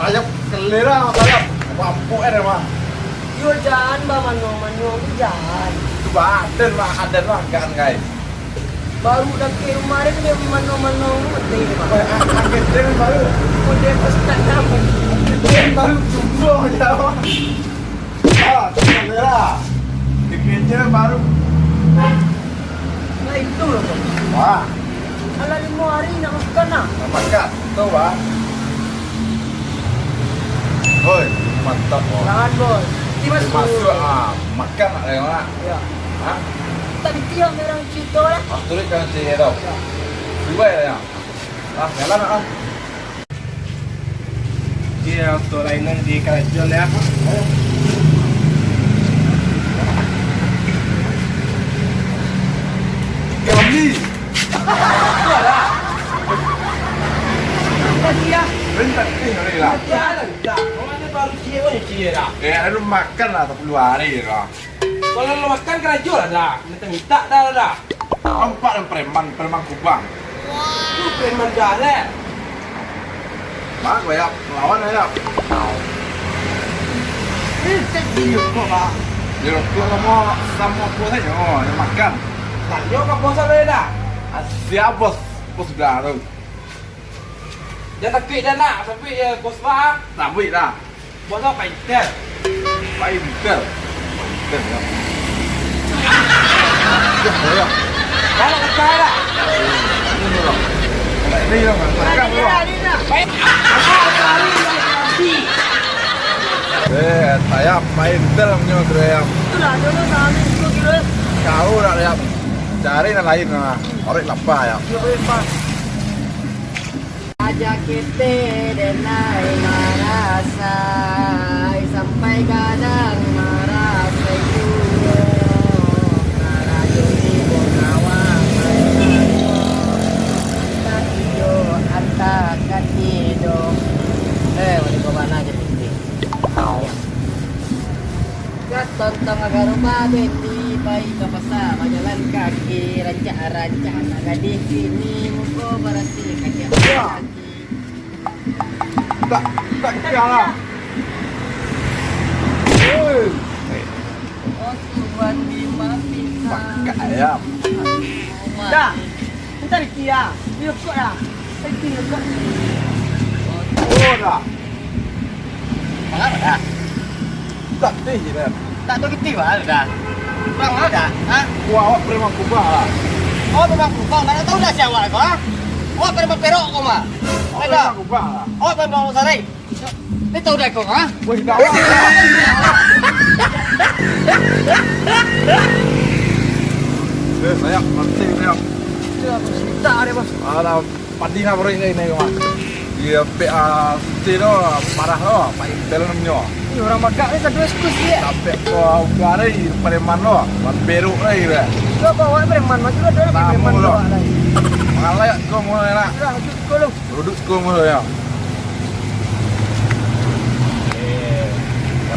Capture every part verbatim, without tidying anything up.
Ayam kelir lah, makan lah. Mampuk eh, mah. Yo, jan, bah, manuang-manuang tu jan. Tu badan mah, adan mah, kan, kai. Baru dakek rumah dia, dia manuang-manuang tu, betul, bah. Oh, ah, ah, kenceng baru. Oh, dia pas tak nyambung. Kenceng baru jumbo, jauh. Ah, tu kamera. Dipinjam baru. Nah, itu loh, Bos. Wah. Alah limo hari nak makan, nah. Nak makan. Betul, Bang. Oi, mantap, Bos. Jangan, Bos. Ini masuk. Masuk, ah. Makan nak tengok, nak. Ya. Hah? Tak ditiam orang cerita lah. Ah, tulis jangan cerita tau. Ya. Dubai lah, ya. Ah, jalan, ah. Iyo, untuak lainan di karajo lah. Kami. Tadi ah. Bentar, eh, sorry lah. Tadi ah, dah. Orang ni baru cie, baru cie dah. Eh, lalu makan lah, sepuluh hari lah. Kalau lo makan karajo lah dah. Minta-minta dah, dah, dah. Nampak dek preman, preman Kubang. Tu preman dah, leh. Bang, banyak lawan, banyak. Ini cek di YouTube, Bang. Di YouTube samo, samo bos sajo, oh, yang makan. Tanyo ka bos sajo dah. Ah, siap, Bos? Bos sudah tu. Jan takuik dah, nak. Takuik je, Bos, Bang. Takuik dah. Bos, Bang, Pak Intel. Pak Intel. Pak Intel, ya. Ya, ya. Dah nak tukar dah. Ini, Bang. Ini, Bang. Makan, Bang. Baik. Apa lari yang nanti? Eh, ayam, Pak Intel punya tu ayam. Itulah, dulu nak ambil sepuluh kilo, eh. Kau nak ayam. Cari yang lain lah. Orang lapar, ayam. Iya, boleh, Pak. Aja kite denai marasai, sampai gadang marasai juo. Karajo tibo kawan, antah iyo, antah kan iyo. Eh, wali kau bana je, Pinti. Katontong agak rumah Bendi, pai ka pasa, bajalan kaki, rancak-rancak anak gadih kini, muko barasih kaki. Wah. Tak, tak kira lah. Oi. Oh, Tuhan, di mati. Pakak ayam. Dah. Minta Ricky lah. Dia kuat lah. Ricky dia kuat. Oh, dah. Mangapo dah? Tak tih je dah. Tak tahu kita lah dah. Kurang lah dah. Ha? Wah, awak preman Kubang lah. Awak preman Kubang, tak tahu dah siapa awak ko, ha? Awak preman Perok ko mah. Awak preman Kubang lah. Awak preman Sarai. Ni tahu dah kau, ha? Weh, dah. Eh, sayang, mati, sayang. Itu aku cerita dia, Bos. Alah, padih lah, bro, ini, ini, Bang. Dia P A C tu parah tu, Pak Intel namanya. Ini orang bagak ni satu eksklusif, ya? Sampai ke Uga ni, preman tu. Wan Beruk ni, dia. Kau bawa preman, maju lah, dia lagi preman tu. Mangalai kau, mau enak. Sudah, lanjut kau lu. Duduk siko mah, ya. Eh,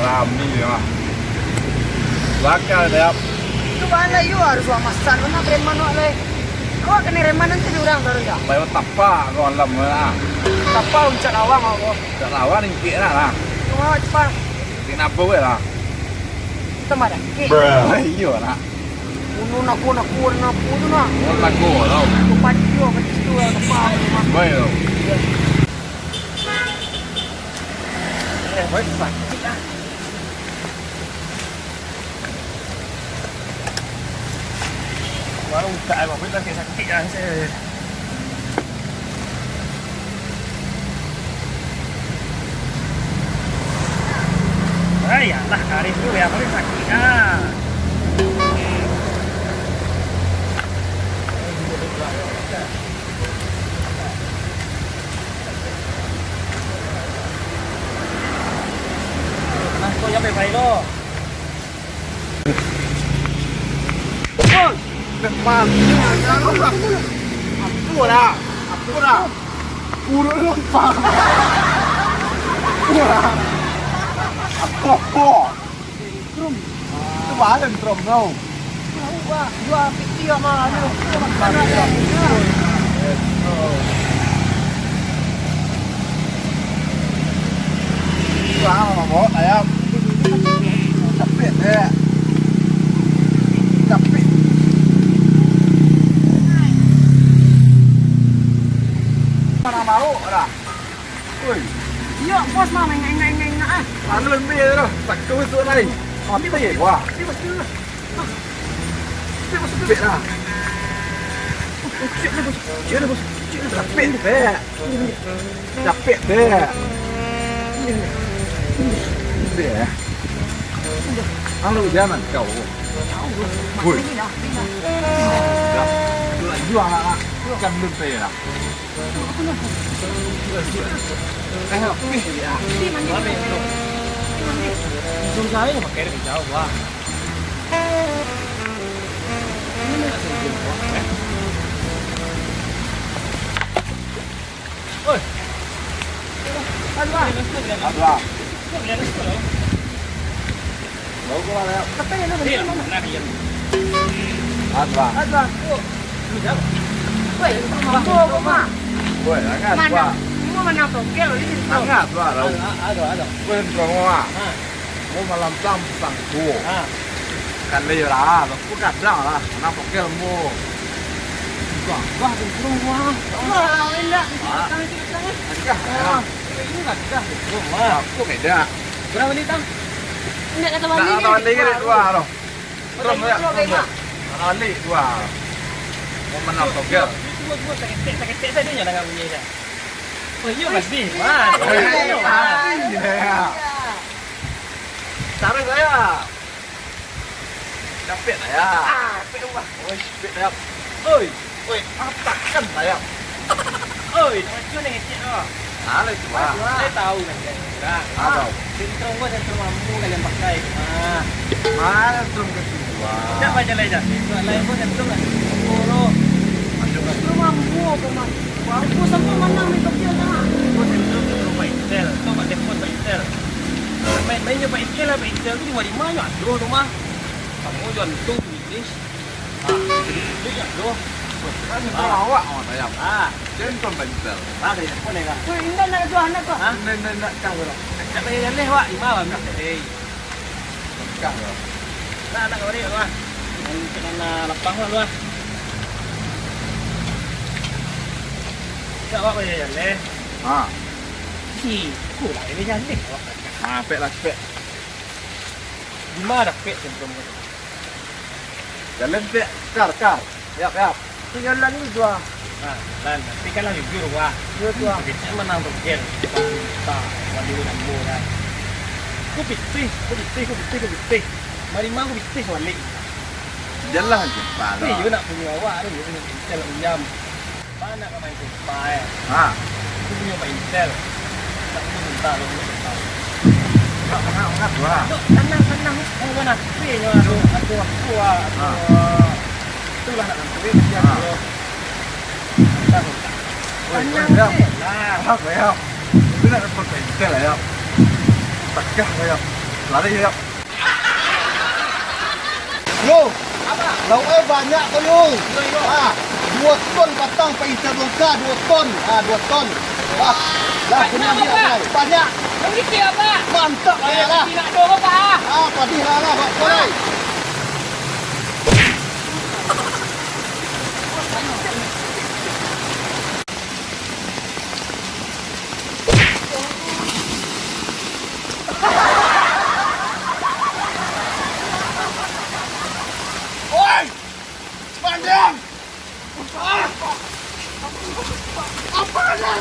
rami, ya. Bakal, ya. Itu bahan lah, iyo, harus wak masan, mana preman wak, lai. Awak kena reman nanti di urang, baru, ya. Baik, tapak, kau alam, ya. Tapak, uncak lawang, awak. Uncak lawang, ingkik, lah, lah. Cuma, cepat. Ingkik nabo, ya, lah. Tambah dakek. Iyo, nak. Unu nako, nako, nako tu, nak. Oh, nako, tau. Nako pacu, pacu tu lah, nako. Baik, tau. Eh, baik, sakit lah. Warung tak ada, baik, sakit, sakit lah, saya. Ai, alah, karin tu, ya, paling sakik, ah. Nah, kau nyampe baik lo. Oi, mati. Apo lah? Apo lah? Urut lompat. Apo lah? Apo? Trum. Itu bahan trum tau. Tahu, Pak. Dua piti sama ada. Itu makan ada. Let's go. Iyo, bos mah, main, main, main, main, ah. Alun be tu, tak kau tu lai. Mati, wah. Bos, bos, bos. Bos, bos, bos. Bek lah. Cik lah, bos. Cik lah, bos. Cik lah. Capek, bek. Capek, bek. Bek, eh. Alun jalan kau. Woi. Dah. Jual lah. Kan belum saya lah. Woi, hangat, Mana? Pak. Semua mana togel di situ. Hangat, Pak. Woi, Pak. Mau malam tam pisang tuo. Kan leh lah, aku kadang lah. Mana togel mu? Wah, wah, wah. Wah, indak. Agak, ya. Ini agak, wah. Aku beda. Berapa ni, Tam? Indak kata balik. Nak kata balik ke dua, loh. Terus, ya. Balik dua. Mau menang togel. Cuba, cuba, saketek, saketek saja jangan bunyi dah. Oh, iya, pasti. Wah, iya, pasti. Taruh saya. Capek lah, ya. Capek, wah. Oi, capek lah. Oi. Oi, apakan lah, ya. Oi, nak macam ni kecil tu. Salah itu, Pak. Saya tahu kan, kan. Apa? Sentrum gua sentrum ambu kalian pakai, Mak. Mana sentrum kedua? Siapa jalan-jalan? Buat lain pun sentrum lah. Sentrum ambu apa, Mak? Ambu sama mana main kerja, Mak? Gua sentrum, sentrum Pak Intel. Kau buat telepon Pak Intel. Main-main je Pak Intel lah, Pak Intel tu di rumah-rumah je ada tu, Mak. Kamu jual tu, Inggris. Ah, sedikit-sedikit je ada. Kan sentrum awak, Mak, sayang. Ah. Sentrum Pak Intel. Ah, dari telepon ya, Kak? Weh, indak nak jual anak kau? Hah? Indak, indak, indak, kau lah. Nak bayar jaleh, Wak. Lima lah, nak. Hei. Kah, kau. Nak, nak kau balik, Wak. Yang cakap nak lapang lah, Wak. Tak, Wak, bayar jaleh. Ha. Si, aku lah ini jaleh, Wak. Ha, pek lah, pek. Di mana pek sentrum tu? Jalan pek, kar, kar. Yap, yap. Tu jalan ni dua. Ha, jalan. Tapi kan lah jujur, Wak. Iya, tuan. Kecek menang tu, Ken. Juta, wali nambah kan. Ku pitih, ku pitih, ku pitih, ku pitih. Marima ku pitih balik. Jalan je, pala. Tapi yo nak punyo awak tu, yo punyo Intel Uyam. Mana nak main Sumpah, eh? Ha. Aku punyo Pak Intel. Tak punyo Sumpah, aku punyo Sumpah. Tak pernah, pernah, dua. Duk, tanang, tanang. Oh, mana? Tapi nyo, aduh, aduh, aku, ah, aduh. Ha. Itulah nak sampai, kasihan dulu. Woi, Tanang, Yam. Lah. Apa, Yam? Itu nak dapat Pak Intel lah, Yam. Takah lah, Yam. Lari, Yam. Yo, lauk eh banyak tu, yo. Ah, dua ton patang Pak Intel bongkar, dua ton. Ah, dua ton. Wah, lah, banyak, banyak. Banyak. Mantap, banyak lah. Tidak ada apa. Ah, padih lah, lah, buat kau, eh. Oi! Panjang! Ah! Apa ada?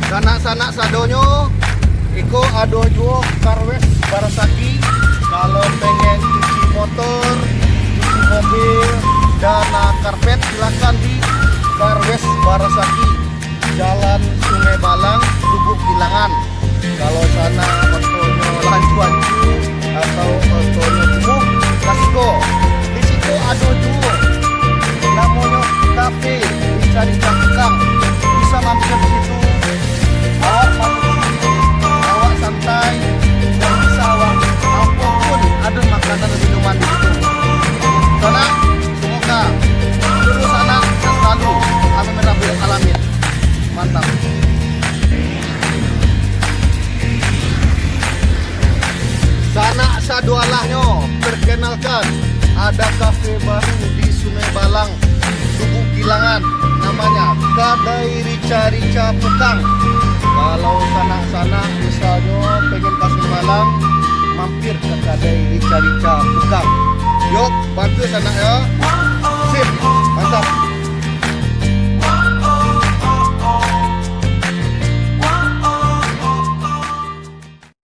Sanak-sanak sadonyo, iko ado juo Car Wash Barasaki. Kalau pengen cuci motor, cuci mobil, dan, ah, karpet, silakan di Car Wash Barasaki. Jalan Sungai Balang, Lubuk Kilangan. Kalau sanak otonyo lancu-lancu atau otonyo kumuh, gasiko. Di situ ado juo namonyo kafe Rica-Rica Tukang. Bisa mampir di situ. Awak mamuji, awak santai, dan bisa awak apo pun ado makanan dan minuman di situ. Sanak, Semoga seluruh sanak sukses selalu. Salahnyo, perkenalkan, ada kafe baru di Sungai Balang, Lubuk Gilangan, namanya Kadai Rica-Rica Pukang. Kalau sanak-sanak misalnyo pengen ka Sungai Balang, mampir ka Kadai Rica-Rica Pukang. Yo, bantu sanak yo. Sip, mantap.